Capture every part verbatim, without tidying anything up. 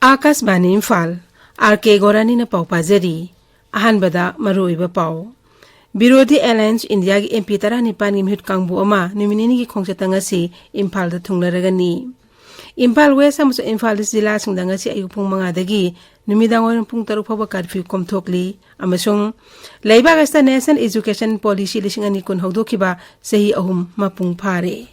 ꯑꯥꯀꯥꯁꯕꯥꯅꯤ Imphal, R ꯀꯦ ꯒꯣꯔꯥꯅꯤꯅ ꯄꯥꯎ ꯄꯥꯖꯔꯤ꯫ ꯑꯍꯥꯟꯕꯗ ꯃꯔꯨꯑꯣꯏꯕ ꯄꯥꯎ꯫ ꯕꯤꯔꯣꯙꯤ ꯑꯦꯂꯥꯌꯟꯁ ꯏꯟꯗꯤꯌꯥꯒꯤ ꯑꯦꯝ ꯄꯤ ꯇꯔꯥꯅꯤꯄꯥꯟꯒꯤ ꯃꯤꯍꯨꯠ ꯀꯥꯡꯕꯨ ꯑꯃ ꯅꯨꯃꯤꯠ ꯅꯤꯅꯤꯒꯤ ꯈꯣꯡꯆꯠꯇ ꯉꯁꯤ ꯏꯝꯐꯥꯜꯗ ꯊꯨꯡꯂꯔꯒꯅꯤ꯫ ꯏꯝꯐꯥꯜ ꯋꯦꯁ ꯑꯃꯁꯨꯡ ꯏꯝꯐꯥꯜ ꯏꯁ ꯖꯤꯂꯥꯁꯤꯡꯗ ꯉꯁꯤ ꯑꯌꯨꯛ ꯄꯨꯡ ꯃꯉꯥꯗꯒꯤ ꯅꯨꯃꯤꯗꯥꯡ ꯋꯥꯏꯔꯝ ꯄꯨꯡ ꯇꯔꯨꯛ ꯐꯥꯎꯕ ꯀꯥꯔꯐ꯭ꯌꯨ ꯀꯣꯝꯊꯣꯛꯂꯤ ꯑꯃꯁꯨꯡ ꯂꯩꯕꯥꯛ ꯑꯁꯤꯗ ꯅꯦꯁꯅꯦꯜ ꯏꯖꯨꯀꯦꯁꯟ ꯄꯣꯂꯤꯁꯤ ꯂꯤꯁꯤꯡ ꯑꯅꯤ ꯀꯨꯟ ꯍꯧꯗꯣꯛꯈꯤꯕ ꯆꯍꯤ ꯑꯍꯨꯝ ꯃꯄꯨꯡ ꯐꯥꯔꯦ꯫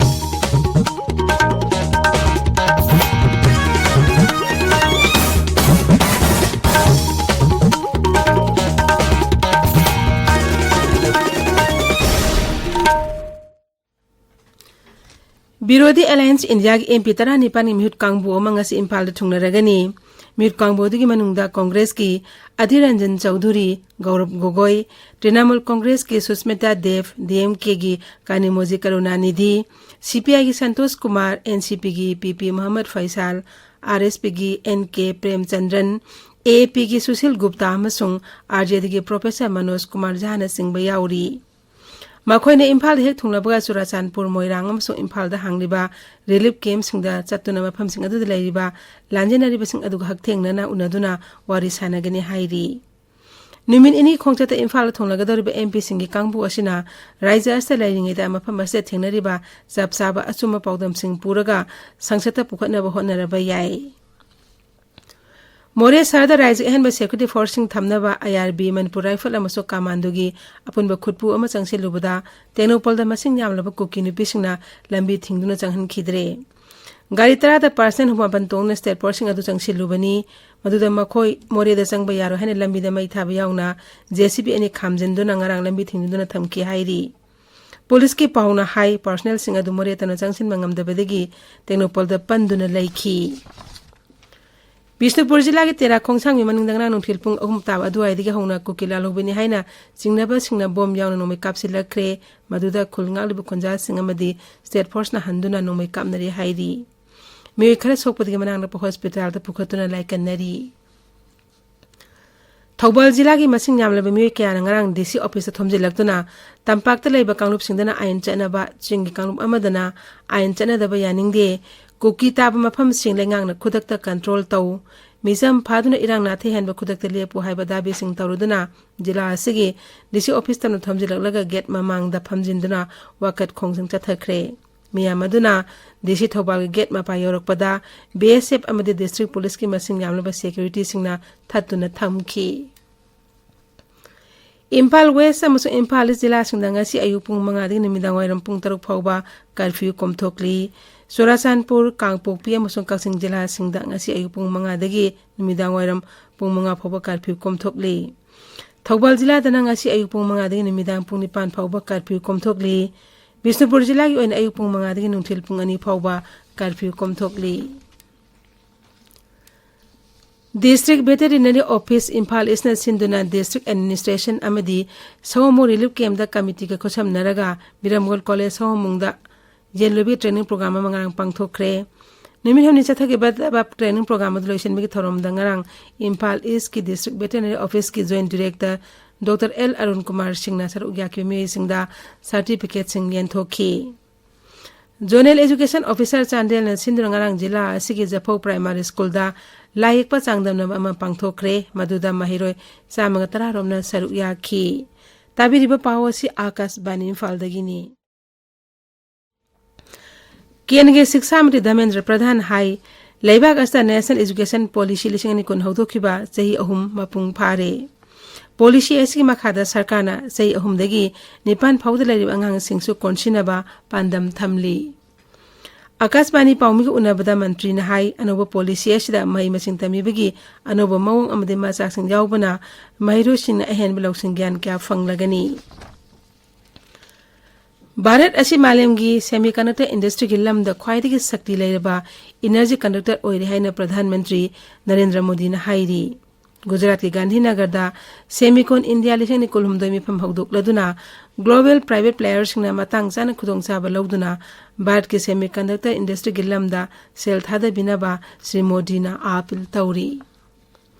ꯕꯤꯔꯣꯙꯤ ꯑꯦꯂꯥꯌꯟꯁ ꯏꯟꯗꯤꯌꯥꯒꯤ ꯑꯦꯝ ꯄꯤ ꯇꯔꯥꯅꯤꯄꯥꯟꯒꯤ ꯃꯤꯍꯨꯠ ꯀꯥꯡꯕꯨ ꯑꯃ ꯉꯁꯤ ꯏꯝꯐꯥꯜꯗ ꯊꯨꯡꯂꯔꯒꯅꯤ꯫ ꯃꯤꯍꯨꯠ ꯀꯥꯡꯕꯨ ꯑꯗꯨꯒꯤ ꯃꯅꯨꯡꯗ ꯀꯣꯡꯒ꯭ꯔꯦꯁꯀꯤ ꯑꯙꯤꯔ ꯔꯟꯖꯟ ꯆꯧꯙꯨꯔꯤ, ꯒꯧꯔꯕ ꯒꯣꯒꯣꯏ, ꯇ꯭ꯔꯤꯅꯥꯃꯨꯜ ꯀꯣꯡꯒ꯭ꯔꯦꯁꯀꯤ ꯁꯨꯁꯃꯤꯇꯥ ꯗꯦꯕ, ꯗꯤ ꯑꯦꯝ ꯀꯦꯒꯤ ꯀꯥꯅꯤꯃꯣꯖꯤ ꯀꯔꯨꯅꯥꯅꯤꯙꯤ, ꯁꯤ ꯄꯤ ꯑꯥꯏꯒꯤ ꯁꯟꯇꯣꯁ ꯀꯨꯃꯥꯔ, ꯑꯦꯟ ꯁꯤ ꯄꯤꯒꯤ ꯄꯤ ꯄꯤ ꯃꯣꯍꯝꯃꯗ ꯐꯩꯁꯥꯜ, ꯑꯥꯔ ꯑꯦꯁ ꯄꯤꯒꯤ ꯑꯦꯟ ꯀꯦ ꯄ꯭ꯔꯦꯝꯆꯟꯗ꯭ꯔꯟ, ꯑꯦ ꯑꯦ ꯄꯤꯒꯤ ꯁꯨꯁꯤꯜ ꯒꯨꯞꯇꯥ ꯑꯃꯁꯨꯡ R J ꯗꯤꯒꯤ professor Manoj Kumar ꯖꯥꯅꯆꯤꯡꯕ ꯌꯥꯎꯔꯤ꯫ ꯃꯈꯣꯏꯅ ꯏꯝꯐꯥꯜꯗ ꯍꯦꯛ ꯊꯨꯡꯂꯕꯒ ꯆꯨꯔꯥꯆꯥꯟꯄꯨꯔ, ꯃꯣꯏꯔꯥꯡ ꯑꯃꯁꯨꯡ ꯏꯝꯐꯥꯜꯗ ꯍꯥꯡꯂꯤꯕ ꯔꯤꯂꯤꯐ ꯀꯦꯝꯞꯁꯤꯡꯗ ꯆꯠꯇꯨꯅ ꯃꯐꯝꯁꯤꯡ ꯑꯗꯨꯗ ꯂꯩꯔꯤꯕ ꯂꯥꯟꯖꯦꯟꯅꯔꯤꯕꯁꯤꯡ ꯑꯗꯨꯒ ꯍꯛꯊꯦꯡꯅꯅ ꯎꯅꯗꯨꯅ ꯋꯥꯔꯤ ꯁꯥꯟꯅꯒꯅꯤ ꯍꯥꯏꯔꯤ꯫ ꯅꯨꯃꯤꯠ ꯅꯤꯅꯤ ꯈꯣꯡꯆꯠꯇ ꯏꯝꯐꯥꯜꯗ ꯊꯨꯡꯂꯒꯗꯧꯔꯤꯕ ꯑꯦꯝ ꯄꯤꯁꯤꯡꯒꯤ ꯀꯥꯡꯕꯨ ꯑꯁꯤꯅ ꯔꯥꯏꯖ꯭ꯌ ꯑꯁꯤꯗ ꯂꯩꯔꯤꯉꯩꯗ ꯃꯐꯝ ꯑꯁꯤꯗ ꯊꯦꯡꯅꯔꯤꯕ ꯆꯞ ꯆꯥꯕ ꯑꯆꯨꯝꯕ ꯄꯥꯎꯗꯝꯁꯤꯡ ꯄꯨꯔꯒ ꯁꯪꯁꯠꯇ ꯄꯨꯈꯠꯅꯕ ꯍꯣꯠꯅꯔꯕ ꯌꯥꯏ꯫ ꯃꯣꯔꯦ ꯁꯍꯔꯗ ꯔꯥꯏꯖ꯭ꯌꯒꯤ ꯑꯍꯦꯟꯕ ꯁꯦꯀ꯭ꯌꯨꯔꯤꯇꯤ ꯐꯣꯔꯁꯁꯤꯡ ꯊꯝꯅꯕ ꯑꯥꯏ ꯑꯥꯔ ꯕꯤ, ꯃꯅꯤꯄꯨꯔ ꯔꯥꯏꯐꯜ ꯑꯃꯁꯨꯡ ꯀꯃꯥꯟꯗꯣꯒꯤ ꯑꯄꯨꯟꯕ ꯈꯨꯠꯄꯨ ꯑꯃ ꯆꯪꯁꯤꯜꯂꯨꯕꯗ ꯇꯦꯡꯅꯧꯄꯜꯗ ꯃꯁꯤꯡ ꯌꯥꯝꯂꯕ ꯀꯨꯀꯤ ꯅꯨꯄꯤꯁꯤꯡꯅ ꯂꯝꯕꯤ ꯊꯤꯡꯗꯨꯅ ꯆꯪꯍꯟꯈꯤꯗ꯭ꯔꯦ꯫ ꯒꯥꯔꯤ ꯇꯔꯥꯗ ꯄꯥꯔꯁꯅꯦꯜ ꯍꯨꯝꯐꯨ ꯃꯥꯄꯟ ꯇꯣꯡꯗꯨꯅ ꯁ꯭ꯇꯦꯠ ꯐꯣꯔꯁꯁꯤꯡ ꯑꯗꯨ ꯆꯪꯁꯤꯜꯂꯨꯕꯅꯤ꯫ ꯃꯗꯨꯗ ꯃꯈꯣꯏ ꯃꯣꯔꯦꯗ ꯆꯪꯕ ꯌꯥꯔꯣꯏ ꯍꯥꯏꯅ ꯂꯝꯕꯤꯗ ꯃꯩ ꯊꯥꯕ ꯌꯥꯎꯅ ꯖꯦ ꯁꯤ ꯕꯤ ꯑꯅꯤ ꯈꯥꯝꯖꯤꯟꯗꯨꯅ ꯉꯔꯥꯡ ꯂꯝꯕꯤ ꯊꯤꯡꯖꯤꯟꯗꯨꯅ ꯊꯝꯈꯤ ꯍꯥꯏꯔꯤ꯫ ꯄꯨꯂꯤꯁꯀꯤ ꯄꯥꯎꯅ ꯍꯥꯏ, ꯄꯥꯔꯁꯅꯦꯜꯁꯤꯡ ꯑꯗꯨ ꯃꯣꯔꯦ ꯇꯝꯅ ꯆꯪꯁꯤꯟꯕ ꯉꯝꯗꯕꯗꯒꯤ ꯇꯦꯡꯅꯧꯄꯜꯗ ꯄꯟꯗꯨꯅ ꯂꯩꯈꯤ꯫ ꯕꯤꯁꯅꯨꯄꯨꯔ ꯖꯤꯂꯥꯒꯤ ꯇꯦꯔꯥ ꯈꯣꯡꯁꯥꯡꯒꯤ ꯃꯅꯤꯡꯗ ꯉꯔꯥꯡ ꯅꯨꯡꯊꯤꯜ ꯄꯨꯡ ꯑꯍꯨꯝ ꯇꯥꯕ ꯑꯗꯨꯋꯥꯏꯗꯒꯤ ꯍꯧꯅ ꯀꯨꯀꯤ ꯂꯥꯜꯍꯧꯕꯅꯤ ꯍꯥꯏꯅ ꯆꯤꯡꯅꯕꯁꯤꯡꯅ ꯕꯣꯝ ꯌꯥꯎꯅ ꯅꯣꯡꯃꯩ ꯀꯥꯞꯁꯤꯜꯂꯛꯈ꯭ꯔꯦ꯫ ꯃꯗꯨꯗ ꯈꯨꯜ ꯉꯥꯛꯂꯤꯕ ꯈꯨꯟꯖꯥꯁꯤꯡ ꯑꯃꯗꯤ ꯁ꯭ꯇꯦꯠ ꯐꯣꯔꯁꯅ ꯍꯟꯗꯨꯅ ꯅꯣꯡꯃꯩ ꯀꯥꯞꯅꯔꯦ ꯍꯥꯏꯔꯤ꯫ ꯃꯤꯑꯣꯏ ꯈꯔ ꯁꯣꯛꯄꯗꯒꯤ ꯃꯅꯥꯛ ꯅꯛꯄ ꯍꯣꯁꯄꯤꯇꯥꯜꯗ ꯄꯨꯈꯠꯇꯨꯅ ꯂꯥꯏꯀꯠꯅꯔꯤ꯫ ꯊꯧꯕꯥꯜ ꯖꯤꯂꯥꯒꯤ ꯃꯁꯤꯡ ꯌꯥꯝꯂꯕ ꯃꯤꯑꯣꯏ ꯀꯌꯥꯅ ꯉꯔꯥꯡ ꯗꯤ ꯁꯤ ꯑꯣꯐꯤꯁꯇ ꯊꯣꯝꯖꯤꯜꯂꯛꯇꯨꯅ ꯇꯝꯄꯥꯛꯇ ꯂꯩꯕ ꯀꯥꯡꯂꯨꯞꯁꯤꯡꯗꯅ ꯑꯥꯏꯟ ꯆꯠꯅꯕ, ꯆꯤꯡꯒꯤ ꯀꯥꯡꯂꯨꯞ ꯑꯃꯗꯅ ꯑꯥꯏꯟ ꯆꯠꯅꯗꯕ ꯌꯥꯅꯤꯡꯗꯦ, ꯀꯨꯀꯤ ꯇꯥꯕ ꯃꯐꯝꯁꯤꯡ ꯂꯩꯉꯥꯛꯅ ꯈꯨꯗꯛꯇ ꯀꯟꯇ꯭ꯔꯣꯜ ꯇꯧ, ꯃꯤꯆꯝ ꯐꯥꯗꯨꯅ ꯏꯔꯥꯡ ꯅꯥꯊꯩꯍꯟꯕ ꯈꯨꯗꯛꯇ ꯂꯦꯞꯄꯨ ꯍꯥꯏꯕ ꯗꯥꯕꯤꯁꯤꯡ ꯇꯧꯔꯗꯨꯅ ꯖꯤꯂꯥ ꯑꯁꯤꯒꯤ ꯗꯤ ꯁꯤ ꯑꯣꯐꯤꯁ ꯇꯝꯅ ꯊꯣꯝꯖꯤꯜꯂꯛꯂꯒ ꯒꯦꯠ ꯃꯃꯥꯡꯗ ꯐꯝꯖꯤꯟꯗꯨꯅ ꯋꯥꯀꯠ ꯈꯣꯡꯖꯪ ꯆꯠꯊꯈ꯭ꯔꯦ꯫ ꯃꯤꯌꯥꯝ ꯑꯗꯨꯅ ꯗꯤ ꯁꯤ ꯊꯧꯕꯥꯜꯒꯤ ꯒꯦꯠ ꯃꯄꯥ ꯌꯧꯔꯛꯄꯗ ꯕꯤ ꯑꯦꯁ ꯑꯦꯐ ꯑꯃꯗꯤ ꯗꯤꯁꯇ꯭ꯔꯤꯛ ꯄꯨꯂꯤꯁꯀꯤ ꯃꯁꯤꯡ ꯌꯥꯝꯂꯕ ꯁꯦꯀ꯭ꯌꯨꯔꯤꯇꯤꯁꯤꯡꯅ ꯊꯠꯇꯨꯅ ꯊꯝꯈꯤ꯫ ꯏꯝꯐꯥꯜ ꯋꯦꯁ ꯑꯃꯁꯨꯡ ꯏꯝꯐꯥꯜ ꯏꯁ ꯖꯤꯂꯥꯁꯤꯡꯗ ꯉꯁꯤ ꯑꯌꯨꯛ ꯄꯨꯡ ꯃꯉꯥꯗꯒꯤ ꯅꯨꯃꯤꯗꯥꯡ ꯋꯥꯏꯔꯝ ꯄꯨꯡ ꯇꯔꯨꯛ ꯐꯥꯎꯕ ꯀꯔꯐ꯭ꯌꯨ ꯀꯣꯝꯊꯣꯛꯂꯤ꯫ ꯆꯨꯔꯥꯆꯥꯟꯄꯨꯔ, ꯀꯥꯡꯄꯣꯛꯄꯤ ꯑꯃꯁꯨꯡ ꯀꯛꯆꯤꯡ ꯖꯤꯂꯥꯁꯤꯡꯗ ꯉꯁꯤ ꯑꯌꯨꯛ ꯄꯨꯡ ꯃꯉꯥꯗꯒꯤ ꯅꯨꯃꯤꯗꯥꯡ ꯋꯥꯏꯔꯝ ꯄꯨꯡ ꯃꯉꯥ ꯐꯥꯎꯕ ꯀꯔꯐ꯭ꯌꯨ ꯀꯣꯝꯊꯣꯛꯂꯤ꯫ ꯊꯧꯕꯥꯜ ꯖꯤꯂꯥꯗꯅ ꯉꯁꯤ ꯑꯌꯨꯛ ꯄꯨꯡ ꯃꯉꯥꯗꯒꯤ ꯅꯨꯃꯤꯗꯥꯡ ꯄꯨꯡ ꯅꯤꯄꯥꯟ ꯐꯥꯎꯕ ꯀꯔꯐ꯭ꯌꯨ ꯀꯣꯝꯊꯣꯛꯂꯤ꯫ ꯕꯤꯁꯅꯨꯄꯨꯔ ꯖꯤꯂꯥꯒꯤ ꯑꯣꯏꯅ ꯑꯌꯨꯛ ꯄꯨꯡ ꯃꯉꯥꯗꯒꯤ ꯅꯨꯡꯊꯤꯜ ꯄꯨꯡ ꯑꯅꯤ ꯐꯥꯎꯕ ꯀꯔꯐ꯭ꯌꯨ ꯀꯣꯝꯊꯣꯛꯂꯤ꯫ District Veterinary Office ꯏꯝꯐꯥꯜ ꯏꯁꯅ ꯁꯤꯟꯗꯨꯅ district administration ꯑꯃꯗꯤ ꯁꯑꯣꯝꯕꯨꯡ relief campꯇ committeeꯒ ꯈꯨꯠꯁꯝꯅꯔꯒ ꯕꯤꯔꯝꯒꯣꯜ college ꯁꯑꯣꯝꯕꯨꯡꯗ ꯌꯦꯜꯂꯣꯏꯕꯒꯤ training program ꯑꯃ ꯉꯔꯥꯡ ꯄꯥꯡꯊꯣꯛꯈ꯭ꯔꯦ꯫ ꯅꯨꯃꯤꯠ ꯍꯨꯝꯅꯤ ꯆꯠꯊꯈꯤꯕ training program ꯑꯗꯨ ꯂꯣꯏꯁꯤꯟꯕꯒꯤ ꯊꯧꯔꯝꯗ ꯉꯔꯥꯡ ꯏꯝꯐꯥꯜ ꯏꯁꯀꯤ district veterinary officeꯀꯤ joint director Doctor L Arun Kumar ꯁꯤꯡꯅ ꯁꯔꯨꯛ ꯌꯥꯈꯤꯕ ꯃꯤꯑꯣꯏꯁꯤꯡꯗ certificateꯁꯤꯡ ꯌꯦꯟꯊꯣꯛꯈꯤ꯫ Zonal Education Officer ꯆꯥꯟꯗꯦꯜꯅ ꯁꯤꯟꯗꯨꯅ ꯉꯔꯥꯡ ꯖꯤꯂꯥ ꯑꯁꯤꯒꯤ ꯖꯐꯧ primary schoolꯗ ꯂꯥꯏ ꯌꯦꯛꯄ ꯆꯥꯡꯗꯝꯅꯕ ꯑꯃ ꯄꯥꯡꯊꯣꯛꯈ꯭ꯔꯦ꯫ ꯃꯗꯨꯗ ꯃꯍꯩꯔꯣꯏ ꯆꯥꯝꯃꯒ ꯇꯔꯥ ꯔꯣꯝꯅ ꯁꯔꯨꯛ ꯌꯥꯈꯤ꯫ ꯇꯥꯕꯤꯔꯤꯕ ꯄꯥꯎ ꯑꯁꯤ ꯑꯥꯀꯥꯁꯕꯥꯅꯤ ꯏꯝꯐꯥꯜꯗꯒꯤꯅꯤ꯫ ꯀꯦꯟꯗ꯭ꯔꯒꯤ ꯁꯤꯛꯁꯥ ꯃꯟꯇ꯭ꯔꯤ ꯙꯔꯃꯦꯟꯗ꯭ꯔ ꯄ꯭ꯔꯙꯥꯟ ꯍꯥꯏ, ꯂꯩꯕꯥꯛ ꯑꯁꯤꯗ National Education Policy ꯂꯤꯁꯤꯡ ꯑꯅꯤ ꯀꯨꯟ ꯍꯧꯗꯣꯛꯈꯤꯕ ꯆꯍꯤ ꯑꯍꯨꯝ ꯃꯄꯨꯡ ꯐꯥꯔꯦ꯫ Policy ꯑꯁꯤꯒꯤ ꯃꯈꯥꯗ ꯁꯔꯀꯥꯔꯅ ꯆꯍꯤ ꯑꯍꯨꯝꯗꯒꯤ ꯅꯤꯄꯥꯟ ꯐꯥꯎꯗ ꯂꯩꯔꯤꯕ ꯑꯉꯥꯡꯁꯤꯡꯁꯨ ꯀꯣꯟꯁꯤꯟꯅꯕ ꯄꯥꯟꯗꯝ ꯊꯝꯂꯤ꯫ ꯑꯀꯥꯁꯕꯥꯅꯤ ꯄꯥꯎꯃꯤꯒ ꯎꯅꯕꯗ ꯃꯟꯇ꯭ꯔꯤꯅ ꯍꯥꯏ, ꯑꯅꯧꯕ policy ꯑꯁꯤꯗ ꯃꯍꯩ ꯃꯁꯤꯡ ꯇꯝꯕꯤꯕꯒꯤ ꯑꯅꯧꯕ ꯃꯑꯣꯡ ꯑꯃꯗꯤ ꯃꯆꯥꯛꯁꯤꯡ ꯌꯥꯎꯕꯅ ꯃꯍꯩꯔꯣꯏꯁꯤꯡꯅ ꯑꯍꯦꯟꯕ ꯂꯧꯁꯤꯡ ꯒ꯭ꯌꯥꯟ ꯀꯌꯥ ꯐꯪꯂꯒꯅꯤ꯫ ꯚꯥꯔꯠ ꯑꯁꯤ ꯃꯥꯂꯦꯝꯒꯤ semiconductor industryꯒꯤ ꯂꯝꯗ ꯈ꯭ꯋꯥꯏꯗꯒꯤ ꯁꯛꯇꯤ ꯂꯩꯔꯕ energy conductor ꯑꯣꯏꯔꯦ ꯍꯥꯏꯅ ꯄ꯭ꯔꯙꯥꯟ ꯃꯟꯇ꯭ꯔꯤ ꯅꯔꯦꯟꯗ꯭ꯔ ꯃꯣꯗꯤꯅ ꯍꯥꯏꯔꯤ꯫ ꯒꯨꯖꯔꯥꯠꯀꯤ ꯒꯥꯟꯙꯤꯅꯒꯔꯗ Semicon India ꯂꯤꯁꯤꯡ ꯑꯅꯤ ꯀꯨꯟꯍꯨꯝꯗꯣꯏ ꯃꯤꯐꯝ ꯍꯧꯗꯣꯛꯂꯗꯨꯅ global private playerꯁꯤꯡꯅ ꯃꯇꯥꯡ ꯆꯥꯅ ꯈꯨꯗꯣꯡꯆꯥꯕ ꯂꯧꯗꯨꯅ ꯚꯥꯔꯠꯀꯤ semiconductor industryꯒꯤ ꯂꯝꯗ ꯁꯦꯜ ꯊꯥꯗꯕꯤꯅꯕ ꯁ꯭ꯔꯤ ꯃꯣꯗꯤꯅ appeal ꯇꯧꯔꯤ꯫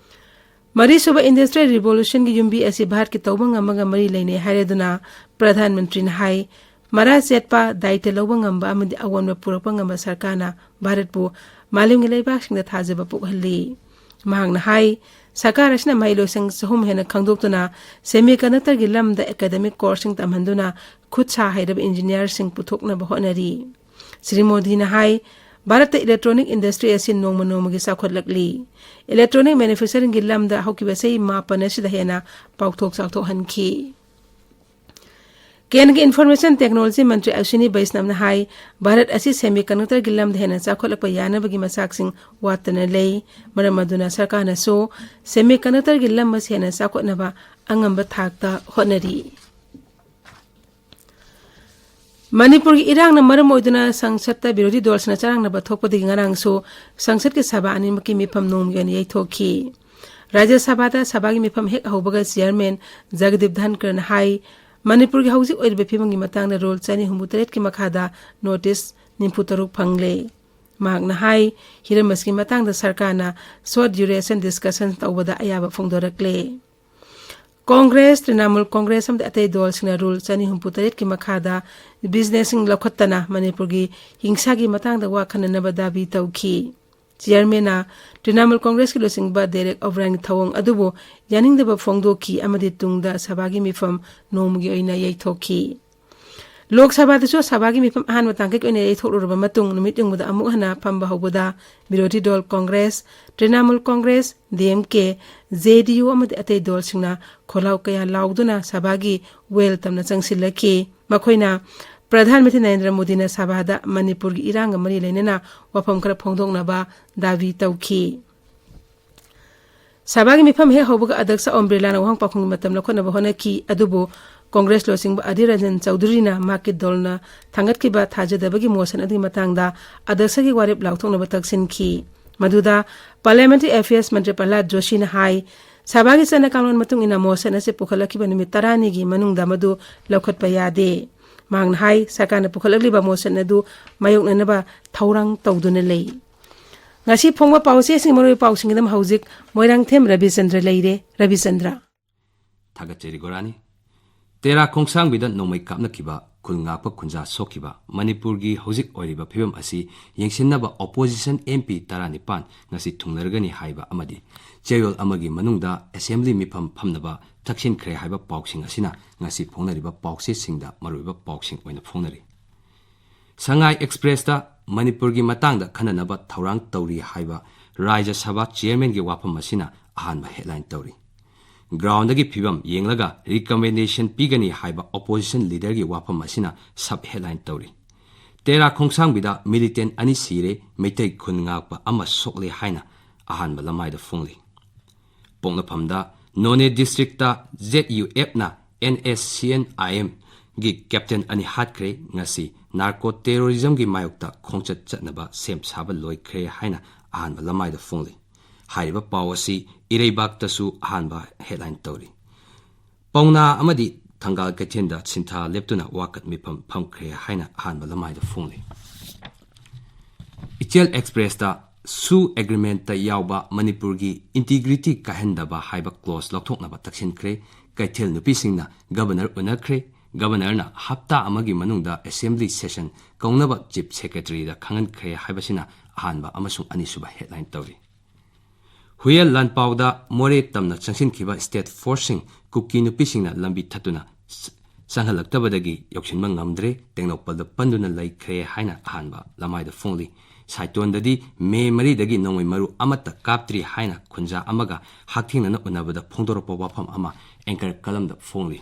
ꯃꯔꯤꯁꯨꯕ Industrial Revolutionꯒꯤ ꯌꯨꯝꯕꯤ ꯑꯁꯤ ꯚꯥꯔꯠꯀꯤ ꯇꯧꯕ ꯉꯝꯃꯒ ꯃꯔꯤ ꯂꯩꯅꯩ ꯍꯥꯏꯔꯗꯨꯅ ꯄ꯭ꯔꯙꯥꯟ ꯃꯟꯇ꯭ꯔꯤꯅ ꯍꯥꯏ, ꯃꯔꯥ ꯆꯦꯠꯄ, ꯗꯥꯏꯇ ꯂꯧꯕ ꯉꯝꯕ ꯑꯃꯗꯤ ꯑꯑꯣꯟꯕ ꯄꯨꯔꯛꯄ ꯉꯝꯕ ꯁꯔꯀꯥꯔꯅ ꯚꯥꯔꯠꯄꯨ ꯃꯥꯂꯦꯝꯒꯤ ꯂꯩꯕꯥꯛꯁꯤꯡꯗ ꯊꯥꯖꯕ ꯄꯣꯛꯍꯜꯂꯤ꯫ ꯃꯍꯥꯛꯅ ꯍꯥꯏ, ꯁꯔꯀꯥꯔ ꯑꯁꯤꯅ ꯃꯍꯩꯂꯣꯏꯁꯪ ꯆꯍꯨꯝ ꯍꯦꯟꯅ ꯈꯪꯗꯣꯛꯇꯨꯅ semiconductorꯒꯤ ꯂꯝꯗ academic courseꯁꯤꯡ ꯇꯝꯍꯟꯗꯨꯅ ꯈꯨꯠ ꯁꯥ ꯍꯩꯔꯕ engineerꯁꯤꯡ ꯄꯨꯊꯣꯛꯅꯕ ꯍꯣꯠꯅꯔꯤ꯫ ꯁ꯭ꯔꯤ ꯃꯣꯗꯤꯅ ꯍꯥꯏ, ꯚꯥꯔꯠꯇ electronic industry ꯑꯁꯤ ꯅꯣꯡꯃ ꯅꯣꯡꯃꯒꯤ ꯆꯥꯎꯈꯠꯂꯛꯂꯤ꯫ Electronic manufacturingꯒꯤ ꯂꯝꯗ ꯍꯧꯈꯤꯕ ꯆꯍꯤ ꯃꯥꯄꯟ ꯑꯁꯤꯗ ꯍꯦꯟꯅ ꯄꯥꯎꯊꯣꯛ ꯆꯥꯎꯊꯣꯛꯍꯟꯈꯤ꯫ ꯀꯦꯟꯗ꯭ꯔꯒꯤ Information Technology ꯃꯟꯇ꯭ꯔꯤ ꯑꯁ꯭ꯋꯤꯅꯤ ꯕꯩꯁꯅꯕꯅ ꯍꯥꯏ, ꯚꯥꯔꯠ ꯑꯁꯤ semiconductorꯒꯤ ꯂꯝꯗ ꯍꯦꯟꯅ ꯆꯥꯎꯈꯠꯂꯛꯄ ꯌꯥꯅꯕꯒꯤ ꯃꯆꯥꯛꯁꯤꯡ ꯋꯥꯠꯇꯅ ꯂꯩ꯫ ꯃꯔꯝ ꯑꯗꯨꯅ ꯁꯔꯀꯥꯔꯅꯁꯨ semiconductorꯒꯤ ꯂꯝ ꯑꯁꯤ ꯍꯦꯟꯅ ꯆꯥꯎꯈꯠꯅꯕ ꯑꯉꯝꯕ ꯊꯥꯛꯇ ꯍꯣꯠꯅꯔꯤ꯫ ꯃꯅꯤꯄꯨꯔꯒꯤ ꯏꯔꯥꯡꯅ ꯃꯔꯝ ꯑꯣꯏꯗꯨꯅ ꯁꯪꯁꯠꯇ ꯕꯤꯔꯣꯙꯤ ꯗꯣꯜꯁꯤꯡꯅ ꯆꯔꯥꯡꯅꯕ ꯊꯣꯛꯄꯗꯒꯤ ꯉꯔꯥꯡꯁꯨ ꯁꯪꯁꯠꯀꯤ ꯁꯚꯥ ꯑꯅꯤꯃꯛꯀꯤ ꯃꯤꯐꯝ ꯅꯣꯡꯃꯒꯤ ꯑꯣꯏꯅ ꯌꯩꯊꯣꯛꯈꯤ꯫ ꯔꯥꯖ꯭ꯌ ꯁꯚꯥꯗ ꯁꯚꯥꯒꯤ ꯃꯤꯐꯝ ꯍꯦꯛ ꯍꯧꯕꯒ ꯆꯤꯌꯔꯃꯦꯟ ꯖꯒꯗꯤꯞ ꯙꯟꯀꯔꯅ ꯍꯥꯏ, ꯃꯅꯤꯄꯨꯔꯒꯤ ꯍꯧꯖꯤꯛ ꯑꯣꯏꯔꯤꯕ ꯐꯤꯕꯝꯒꯤ ꯃꯇꯥꯡꯗ ꯔꯨꯜ ꯆꯅꯤ ꯍꯨꯝꯐꯨ ꯇꯔꯦꯠꯀꯤ ꯃꯈꯥꯗ ꯅꯣꯇꯤꯁ ꯅꯤꯐꯨ ꯇꯔꯨꯛ ꯐꯪꯂꯦ꯫ ꯃꯍꯥꯛꯅ ꯍꯥꯏ, ꯍꯤꯔꯝ ꯑꯁꯤꯒꯤ ꯃꯇꯥꯡꯗ ꯁꯔꯀꯥꯔꯅ short duration discussion ꯇꯧꯕꯗ ꯑꯌꯥꯕ ꯐꯣꯡꯗꯣꯔꯛꯂꯦ꯫ ꯀꯣꯡꯒ꯭ꯔꯦꯁ, ꯇ꯭ꯔꯤꯅꯥꯃꯨꯜ ꯀꯣꯡꯒ꯭ꯔꯦꯁ ꯑꯃꯗꯤ ꯑꯇꯩ ꯗꯣꯜꯁꯤꯡꯅ ꯔꯨꯜ ꯆꯅꯤ ꯍꯨꯝꯐꯨ ꯇꯔꯦꯠꯀꯤ ꯃꯈꯥꯗ businessꯁꯤꯡ ꯂꯧꯈꯠꯇꯅ ꯃꯅꯤꯄꯨꯔꯒꯤ ꯍꯤꯡꯁꯥꯒꯤ ꯃꯇꯥꯡꯗ ꯋꯥ ꯈꯟꯅꯅꯕ ꯗꯥꯕꯤ ꯇꯧꯈꯤ꯫ ꯆꯤꯌꯔꯃꯦꯟꯅ ꯇ꯭ꯔꯤꯅꯥꯃꯨꯜ ꯀꯣꯡꯒ꯭ꯔꯦꯁꯀꯤ ꯂꯨꯆꯤꯡꯕ ꯗꯦꯔꯦꯛ ꯑꯣꯕ꯭ꯔꯥꯏꯟꯒꯤ ꯊꯧꯑꯣꯡ ꯑꯗꯨꯕꯨ ꯌꯥꯅꯤꯡꯗꯕ ꯐꯣꯡꯗꯣꯛꯈꯤ ꯑꯃꯗꯤ ꯇꯨꯡꯗ ꯁꯚꯥꯒꯤ ꯃꯤꯐꯝ ꯅꯣꯡꯃꯒꯤ ꯑꯣꯏꯅ ꯌꯩꯊꯣꯛꯈꯤ꯫ ꯂꯣꯛ ꯁꯚꯥꯗꯁꯨ ꯁꯚꯥꯒꯤ ꯃꯤꯐꯝ ꯑꯍꯥꯟꯕ ꯇꯥꯡꯀꯛꯀꯤ ꯑꯣꯏꯅ ꯌꯩꯊꯣꯛꯂꯨꯔꯕ ꯃꯇꯨꯡ ꯅꯨꯃꯤꯠ ꯌꯨꯡꯕꯗ ꯑꯃꯨꯛ ꯍꯟꯅ ꯐꯝꯕ ꯍꯧꯕꯗ ꯕꯤꯔꯣꯙꯤ ꯗꯣꯜ ꯀꯣꯡꯒ꯭ꯔꯦꯁ, ꯇ꯭ꯔꯤꯅꯥꯃꯨꯜ ꯀꯣꯡꯒ꯭ꯔꯦꯁ, ꯗꯤ ꯑꯦꯝ ꯀꯦ, ꯖꯦ ꯗꯤ ꯌꯨ ꯑꯃꯗꯤ ꯑꯇꯩ ꯗꯣꯜꯁꯤꯡꯅ ꯈꯣꯜꯂꯥꯎ ꯀꯌꯥ ꯂꯥꯎꯗꯨꯅ ꯁꯚꯥꯒꯤ welcomeꯅ ꯆꯪꯁꯤꯜꯂꯛꯈꯤ꯫ ꯃꯈꯣꯏꯅ ꯄ꯭ꯔꯙꯥꯟ ꯃꯟꯇ꯭ꯔꯤ ꯅꯔꯦꯟꯗ꯭ꯔ ꯃꯣꯗꯤꯅ ꯁꯚꯥꯗ ꯃꯅꯤꯄꯨꯔꯒꯤ ꯏꯔꯥꯡꯒ ꯃꯔꯤ ꯂꯩꯅꯅ ꯋꯥꯐꯝ ꯈꯔ ꯐꯣꯡꯗꯣꯛꯅꯕ ꯗꯥꯕꯤ ꯇꯧꯈꯤ꯫ ꯁꯚꯥꯒꯤ ꯃꯤꯐꯝ ꯍꯦꯛ ꯍꯧꯕꯒ ꯑꯗ꯭ꯌꯛꯁ ꯑꯣꯝ ꯕꯤꯔꯂꯥꯅ ꯋꯥꯍꯪ ꯄꯥꯎꯈꯨꯝꯒꯤ ꯃꯇꯝ ꯂꯧꯈꯠꯅꯕ ꯍꯣꯠꯅꯈꯤ, ꯑꯗꯨꯕꯨ ꯀꯣꯡꯒ꯭ꯔꯦꯁ ꯂꯨꯆꯤꯡꯕ ꯑꯙꯤꯔ ꯔꯟꯖꯟ ꯆꯧꯙꯨꯔꯤꯅ ꯃꯍꯥꯛꯀꯤ ꯗꯣꯜꯅ ꯊꯥꯡꯒꯠꯈꯤꯕ ꯊꯥꯖꯗꯕꯒꯤ ꯃꯣꯁꯟ ꯑꯗꯨꯒꯤ ꯃꯇꯥꯡꯗ ꯑꯗ꯭ꯌꯛꯁꯒꯤ ꯋꯥꯔꯦꯞ ꯂꯥꯎꯊꯣꯛꯅꯕ ꯇꯛꯁꯤꯟꯈꯤ꯫ ꯃꯗꯨꯗ Parliamentary Affairs ꯃꯟꯇ꯭ꯔꯤ ꯄ꯭ꯔꯍꯂꯥꯗ ꯖꯣꯁꯤꯅ ꯍꯥꯏ, ꯁꯚꯥꯒꯤ ꯆꯠꯅ ꯀꯥꯡꯂꯣꯟ ꯃꯇꯨꯡ ꯏꯟꯅ ꯃꯣꯁꯟ ꯑꯁꯤ ꯄꯨꯈꯠꯂꯛꯈꯤꯕ ꯅꯨꯃꯤꯠ ꯇꯔꯥꯅꯤꯒꯤ ꯃꯅꯨꯡꯗ ꯃꯗꯨ ꯂꯧꯈꯠꯄ ꯌꯥꯗꯦ꯫ ꯃꯍꯥꯛꯅ ꯍꯥꯏ, ꯁꯔꯀꯥꯔꯅ ꯄꯨꯈꯠꯂꯛꯂꯤꯕ ꯃꯣꯁꯟ ꯑꯗꯨ ꯃꯥꯌꯣꯛꯅꯅꯕ ꯊꯧꯔꯥꯡ ꯇꯧꯗꯨꯅ ꯂꯩ꯫ ꯉꯁꯤ ꯐꯣꯡꯕ ꯄꯥꯎꯆꯦꯁꯤꯡꯒꯤ ꯃꯔꯨꯑꯣꯏꯕ ꯄꯥꯎꯁꯤꯡꯒꯤꯗꯃꯛ ꯍꯧꯖꯤꯛ ꯃꯣꯏꯔꯥꯡꯊꯦꯝ ꯔꯕꯤꯆꯟꯗ꯭ꯔ ꯂꯩꯔꯦ꯫ ꯔꯕꯤꯆꯟꯗ꯭ꯔ꯫ ꯊꯥꯒꯠꯆꯔꯤ ꯒꯣꯔꯥꯅꯤ꯫ ꯇꯦꯔꯥ ꯈꯣꯡꯁꯥꯡꯕꯤꯗ ꯅꯣꯡꯃꯩ ꯀꯥꯞꯅꯈꯤꯕ ꯈꯨꯜ ꯉꯥꯛꯄ ꯈꯨꯟꯖꯥ ꯁꯣꯛꯈꯤꯕ ꯃꯅꯤꯄꯨꯔꯒꯤ ꯍꯧꯖꯤꯛ ꯑꯣꯏꯔꯤꯕ ꯐꯤꯕꯝ ꯑꯁꯤ ꯌꯦꯡꯁꯤꯟꯅꯕ opposition M P ꯇꯔꯥꯅꯤꯄꯥꯟ ꯉꯁꯤ ꯊꯨꯡꯂꯔꯒꯅꯤ ꯍꯥꯏꯕ ꯑꯃꯗꯤ ꯆꯌꯣꯜ ꯑꯃꯒꯤ ꯃꯅꯨꯡꯗ assembly ꯃꯤꯐꯝ ꯐꯝꯅꯕ ꯊꯛꯁꯤꯟꯈ꯭ꯔꯦ ꯍꯥꯏꯕ ꯄꯥꯎꯁꯤꯡ ꯑꯁꯤꯅ ꯉꯁꯤ ꯐꯣꯡꯅꯔꯤꯕ ꯄꯥꯎꯆꯦꯁꯤꯡꯗ ꯃꯔꯨꯑꯣꯏꯕ ꯄꯥꯎꯁꯤꯡ ꯑꯣꯏꯅ ꯐꯣꯡꯅꯔꯤ꯫ ꯁꯉꯥꯏ Expressꯇ ꯃꯅꯤꯄꯨꯔꯒꯤ ꯃꯇꯥꯡꯗ ꯈꯟꯅꯅꯕ ꯊꯧꯔꯥꯡ ꯇꯧꯔꯤ ꯍꯥꯏꯕ ꯔꯥꯖ꯭ꯌ ꯁꯚꯥ chairmanꯒꯤ ꯋꯥꯐꯝ ꯑꯁꯤꯅ ꯑꯍꯥꯟꯕ headline ꯇꯧꯔꯤ꯫ Groundꯗꯒꯤ ꯐꯤꯕꯝ ꯌꯦꯡꯂꯒ recommendation ꯄꯤꯒꯅꯤ ꯍꯥꯏꯕ opposition leaderꯒꯤ ꯋꯥꯐꯝ ꯑꯁꯤꯅ sub headline ꯇꯧꯔꯤ꯫ ꯇꯦꯔꯥ ꯈꯣꯡꯁꯥꯡꯕꯤꯗ militant ꯑꯅꯤ ꯁꯤꯔꯦ, ꯃꯩꯇꯩ ꯈꯨꯟ ꯉꯥꯛꯄ ꯑꯃ ꯁꯣꯛꯂꯦ ꯍꯥꯏꯅ ꯑꯍꯥꯟꯕ ꯂꯃꯥꯏꯗ ꯐꯣꯡꯂꯤ꯫ ꯄꯣꯛꯅꯐꯝꯗ ꯅꯣꯅꯦ districtꯇ ZUFꯅ NSCN-IMꯒꯤ captain ꯑꯅꯤ ꯍꯥꯠꯈ꯭ꯔꯦ꯫ ꯉꯁꯤ narco terrorismꯒꯤ ꯃꯥꯌꯣꯛꯇ ꯈꯣꯡꯆꯠ ꯆꯠꯅꯕ ꯁꯦꯝ ꯁꯥꯕ ꯂꯣꯏꯈ꯭ꯔꯦ ꯍꯥꯏꯅ ꯑꯍꯥꯟꯕ ꯂꯃꯥꯏꯗ ꯐꯣꯡꯂꯤ꯫ ꯍꯥꯏꯔꯤꯕ ꯄꯥꯎ ꯑꯁꯤ ꯏꯔꯩꯕꯥꯛꯇꯁꯨ ꯑꯍꯥꯟꯕ headline ꯇꯧꯔꯤ꯫ ꯄꯥꯎꯅꯥ ꯑꯃꯗꯤ ꯊꯪꯒꯥꯜ ꯀꯩꯊꯦꯜꯗ ꯁꯤꯟꯊꯥ ꯂꯦꯞꯇꯨꯅ ꯋꯥꯀꯠ ꯃꯤꯐꯝ ꯐꯝꯈ꯭ꯔꯦ ꯍꯥꯏꯅ ꯑꯍꯥꯟꯕ ꯂꯃꯥꯏꯗ ꯐꯣꯡꯂꯤ꯫ ꯏꯆꯦꯜ Expressꯇ ꯁꯨ agreementꯇ ꯌꯥꯎꯕ ꯃꯅꯤꯄꯨꯔꯒꯤ integrity ꯀꯥꯏꯍꯟꯗꯕ ꯍꯥꯏꯕ clause ꯂꯧꯊꯣꯛꯅꯕ ꯇꯛꯁꯤꯟꯈ꯭ꯔꯦ꯫ ꯀꯩꯊꯦꯜ ꯅꯨꯄꯤꯁꯤꯡꯅ governor ꯎꯅꯈ꯭ꯔꯦ꯫ Governorꯅ ꯍꯞꯇꯥ ꯑꯃꯒꯤ ꯃꯅꯨꯡꯗ assembly session ꯀꯧꯅꯕ chief secretaryꯗ ꯈꯪꯍꯟꯈ꯭ꯔꯦ ꯍꯥꯏꯕꯁꯤꯅ ꯑꯍꯥꯟꯕ ꯑꯃꯁꯨꯡ ꯑꯅꯤꯁꯨꯕ headline ꯇꯧꯔꯤ꯫ ꯍꯨꯌꯦꯜ ꯂꯥꯟꯄꯥꯎꯗ ꯃꯣꯔꯦ ꯇꯝꯅ ꯆꯪꯁꯤꯟꯈꯤꯕ state forceꯁꯤꯡ ꯀꯨꯀꯤ ꯅꯨꯄꯤꯁꯤꯡꯅ ꯂꯝꯕꯤ ꯊꯠꯇꯨꯅ ꯆ-, ꯆꯪꯍꯜꯂꯛꯇꯕꯗꯒꯤ ꯌꯧꯁꯤꯟꯕ ꯉꯝꯗ꯭ꯔꯦ, ꯇꯦꯡꯅꯧꯄꯜꯗ ꯄꯟꯗꯨꯅ ꯂꯩꯈ꯭ꯔꯦ ꯍꯥꯏꯅ ꯑꯍꯥꯟꯕ ꯂꯃꯥꯏꯗ ꯐꯣꯡꯂꯤ꯫ ꯁꯥꯏꯇꯣꯟꯗꯗꯤ ꯃꯦ ꯃꯔꯤꯗꯒꯤ ꯅꯣꯡꯃꯩ ꯃꯔꯨ ꯑꯃꯠꯇ ꯀꯥꯞꯇ꯭ꯔꯤ ꯍꯥꯏꯅ ꯈꯨꯟꯖꯥ ꯑꯃꯒ ꯍꯛꯊꯦꯡꯅꯅ ꯎꯅꯕꯗ ꯐꯣꯡꯗꯣꯔꯛꯄ ꯋꯥꯐꯝ ꯑꯃ anchor ꯀꯂꯝꯗ ꯐꯣꯡꯂꯤ꯫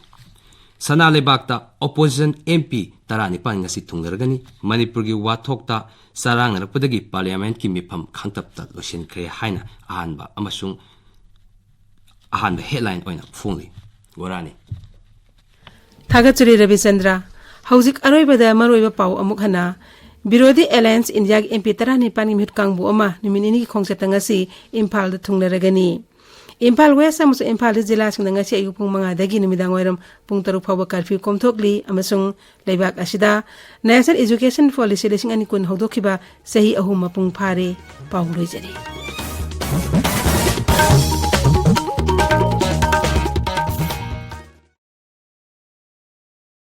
ꯁꯅꯥ ꯂꯩꯕꯥꯛꯇ opposition M P ꯇꯔꯥꯅꯤꯄꯥꯟ ꯉꯁꯤ ꯊꯨꯡꯂꯔꯒꯅꯤ꯫ ꯃꯅꯤꯄꯨꯔꯒꯤ ꯋꯥꯊꯣꯛꯇ ꯆꯔꯥꯡꯅꯔꯛꯄꯗꯒꯤ parliamentꯀꯤ ꯃꯤꯐꯝ ꯈꯥꯡꯇꯞꯇ ꯂꯣꯏꯁꯤꯟꯈ꯭ꯔꯦ ꯍꯥꯏꯅ ꯑꯍꯥꯟꯕ ꯑꯃꯁꯨꯡ ꯑꯍꯥꯟꯕ headline ꯑꯣꯏꯅ ꯐꯣꯡꯂꯤ꯫ ꯒꯣꯔꯥꯅꯤ꯫ ꯊꯥꯒꯠꯆꯔꯤ ꯔꯕꯤꯆꯟꯗ꯭ꯔ꯫ ꯍꯧꯖꯤꯛ ꯑꯔꯣꯏꯕꯗ ꯃꯔꯨꯑꯣꯏꯕ ꯄꯥꯎ ꯑꯃꯨꯛ ꯍꯟꯅ꯫ ꯕꯤꯔꯣꯙꯤ alliance Indiaꯒꯤ M P ꯇꯔꯥꯅꯤꯄꯥꯟꯒꯤ ꯃꯤꯍꯨꯠ ꯀꯥꯡꯕꯨ ꯑꯃ ꯅꯨꯃꯤꯠ ꯅꯤꯅꯤꯒꯤ ꯈꯣꯡꯆꯠꯇ ꯉꯁꯤ ꯏꯝꯐꯥꯜꯗ ꯊꯨꯡꯂꯔꯒꯅꯤ꯫ ꯏꯝꯐꯥꯜ West ꯑꯃꯁꯨꯡ ꯏꯝꯐꯥꯜ East ꯖꯤꯂꯥꯁꯤꯡꯗ ꯉꯁꯤ ꯑꯌꯨꯛ ꯄꯨꯡ ꯃꯉꯥꯗꯒꯤ ꯅꯨꯃꯤꯗꯥꯡ ꯋꯥꯏꯔꯝ ꯄꯨꯡ ꯇꯔꯨꯛ ꯐꯥꯎꯕ curfew ꯀꯣꯝꯊꯣꯛꯂꯤ ꯑꯃꯁꯨꯡ ꯂꯩꯕꯥꯛ ꯑꯁꯤꯗ National Education Policy ꯂꯤꯁꯤꯡ ꯑꯅꯤ ꯀꯨꯟ ꯍꯧꯗꯣꯛꯈꯤꯕ ꯆꯍꯤ ꯑꯍꯨꯝ ꯃꯄꯨꯡ ꯐꯥꯔꯦ꯫ ꯄꯥꯎ ꯂꯣꯏꯖꯔꯦ꯫